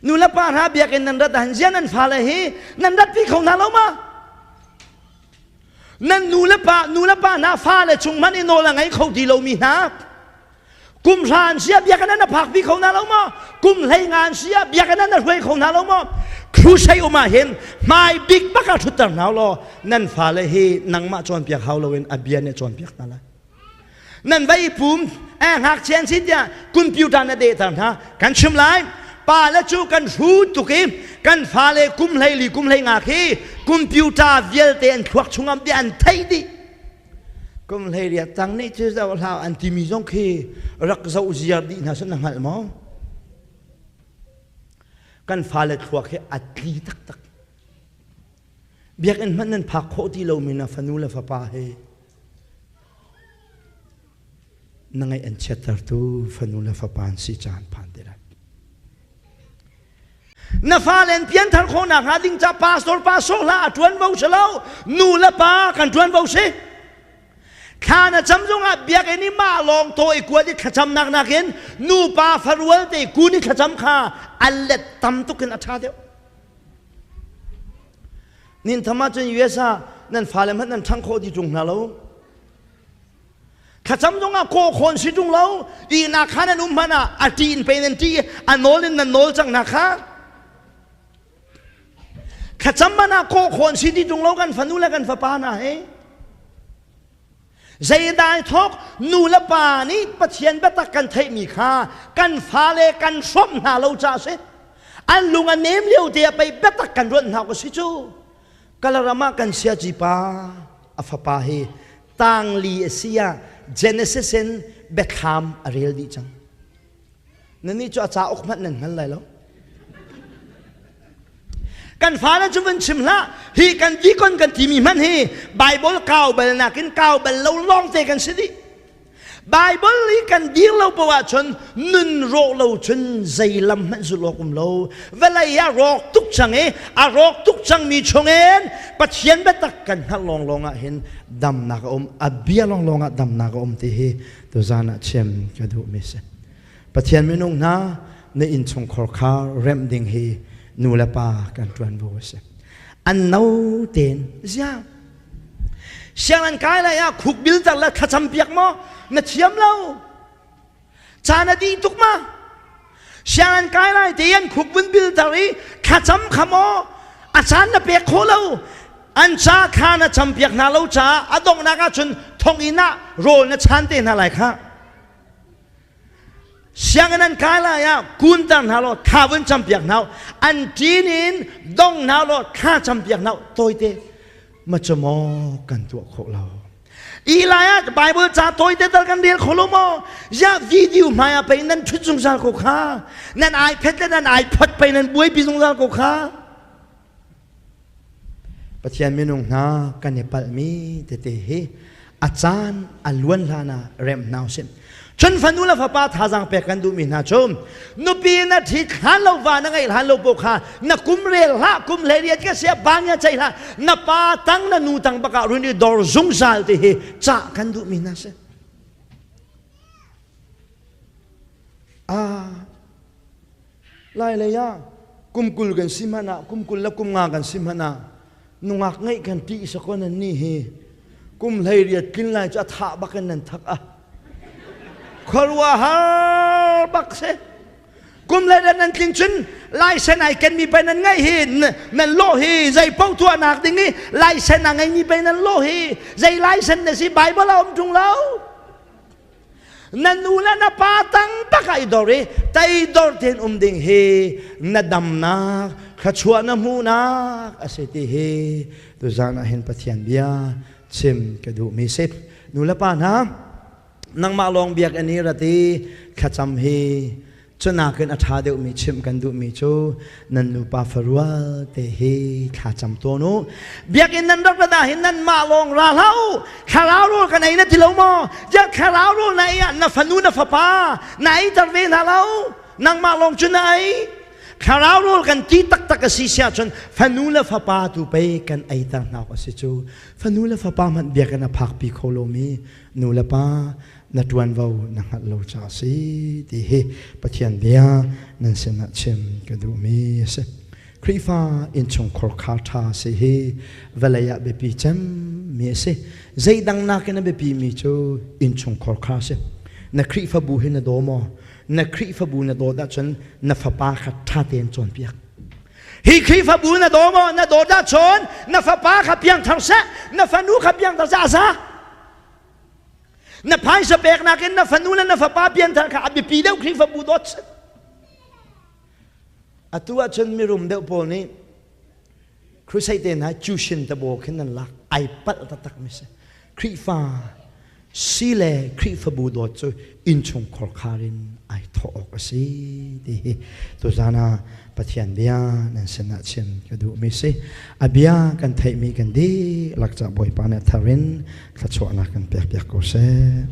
Nu le pa hna biakinn nan rat ahhin ziah nan fale hi nan ratpi kho hna lo ma? Nan nu le pa nu le pa hna fale chung hmanh i nawl a ngei kho ti lomi hna kum hra an si ah biakinn an phak pi kho hna lo maw? Kum 15 an si ah biakinn an hruai kho hna lo maw? Crusade um ah hin hmai bik bak ah ṭhutter hna law nan fale hi nangmah cawnpiak hau loin a bia nih cawnpiak hna lai. Nan vai pum eh ngakchia an si tiah computer na dehter hna kan chim lai pa le cu kan hru tuk i kan fale kum 14 kum 15 khi computer vialte an thluak chungam ti an theih dih kum 18 tang nih cu zoh hlah an timi zong khi rak zoh ziar dih hna sun na hngalh maw kan fale thluak hi a tli taktak biakinn hmanh nan phak khawh ti lomi na fanu le fapa he na ngaih an chiattertu fanu le fapa an si caan phan te lai. Na fale an pianthar khawhnak hnga ding ca pastor pa sawh hlah a ṭuanvo si lo nu le pa kan ṭuanvo si. Thla na cam zongah biakinn i mah lawng taw i kuat i thlacamnak nakin nupa farual te kun i thlacam kha a let tam tuk in a ṭha deuh. Nin tham ahcun US ah nan fale hmanh nan ṭhang khawh ti ṭung hna lo. Thlacam zongah kaw khawn si ṭung lo. Ihnak kha nan um hmanh ah a ṭih in pe nan ṭih a nawl in nan nawl cang hna kha. Thlacam hmanh ah kaw khawn si ti ṭung lo kan fanu le kan fapa hna he. Zeidah ai thawk nu le pa nih Pathian biatak kan theihmi kha kan fale kan hrawmh hna lo caah si. An lung a nem lio te ah pei biatak kan ruat hna awk a si cu. Kalaram ah kan siaci pa a fapa hi tangli a si ah Genesis in biathlam a rel dih cang. Nannih cu a cauk hmanh nan hngal lai lo. Kan fale cu van chim hlah hi kan deacon kan timi hmanh hi Bible kau bal nakin kau bal lo lawng te kan si dih. Bible i kan dir lo poah ahcun nun rawh lo cun zei lam hmanh zulh awk um lo. Vawlei ah rawk tuk cang i a rawk tuk cangmi chungin Pathian biatak kan hngalh lawnglawng ah hin damnak a um. A bia lawnglawng ah damnak a um ti hi tuzan ah chim ka duhmi si. Pathian minung hna na innchungkhar kha remh ding hi nu le pa kan ṭuanvo a si. An no tein ziah siang an kai lai ah khukbil tar le thlacam piak maw na thiam lo caan a dih tuk ma siang an kai lai te an khuk vun bil tar i thlacam kha maw a caan na pek kho lo an ca kha na cam piak hna lo caah a donghnak ah cun thonginn ah rawl na chan te hna lai kha Sianginn an kai lai ah kunter hna law thla vun campiak hna an ṭin in dong hna law thla campiak hna tawite ma cu maw kan tuah khawh lo Eli ah Bible ca tawite tal kan rel kho lo maw ya video hmai ah pei nan ṭhut zungzal ko kha nan iPad le nan iPod pei nan buaipi zungzal ko kha Pathian minung hna kan i palhmi tete hi a caan a luan hlan ah remh hna usih. Cun fanu le fapa thazaang pek kan duhmi hna cu nupi na ṭhit hlan lo va na ngeih hlan lo paoh kha na kum rel hlah kum 18 ka sia banya cei hlah na pa tang na nu tang bakah run i dor zungzal ti hi cah kan duhmi hna si. Ah Lai lei ah kum 20 kan si hmanh ah kum 20 le kum 5 kan si hmanh ah nungak ngeih kan ṭih sakaw nan nih hi kum 18 tlin lai cu a thah bak in nan thak a khuaruahhar bak si kum 18 nan tling cun laisen ai kenmi pei nan ngeih hi nan lawh hi zei paoh tuahnak ding i laisen a ngeimi pei nan lawh hi zei laisen na si Bible a um ṭung lo Na nu le na pa tang bak ah i dor i teidor tein um ding hi na damnak thluachuah na hmuhnak a si ti hi tuzan ah hin Pathian bia chim ka duhmi si. Nu le pa hna, nangmah lawng biakinn i rat i thlacam hi Cunakin a ṭha deuhmi chimh kan duhmi cu nan nupa farual te hi thla cam tawn u. Biakinn nan rak rat ah hin nanmah lawng ra hlah u. Thlarau rawl kan ei na ti lo maw? Ziah thlarau rawl na ei ah na fanu na fapa na eiter ve hna lo. Nangmah lawng cu na ei. Thlarau rawl kan ti taktak a si siah cun fanu le fapa tu pei kan eiter hna awk a si cu. Fanu le fapa hmanh biakinn a phakpi kho lomi nu le pa. Na ṭuanvo na hngalh lo caah a si ti hi Pathian bia nan sinah chim ka duhmi a si. Khrihfa innchungkhar kha ṭha si hi vawlei ah biapi cemmi a si. Zeidang nakin a biapimi cu innchungkhar kha a si. Na Khrihfabu hi na daw maw? Na Khrihfabu na dawt ahcun na fapa kha ṭha tein cawnpiak. Hi Khrihfabu na daw maw? Na dawt ahcun na fapa kha piangthar seh, na fanu kha piangthar seh a za. Na phaisa peknak in na fanu le na fapa pianthar kha a biapi deuh Khrihfabu dawt si. Atu ahcun mirum deuh pawl nih crusade te hna tuition tabo khin nan lak ai palh taktak mi si. Khrihfa si le Khrihfabu dawt cu innchungkhar khar in ai thawh awk a si ti hi tuzan ah Pathian bia nan sinah chim ka duhmi si. A bia kan theihmi kan dihlak ca Bawipa nih a thar in thluachuahnak kan pekpiak ko seh.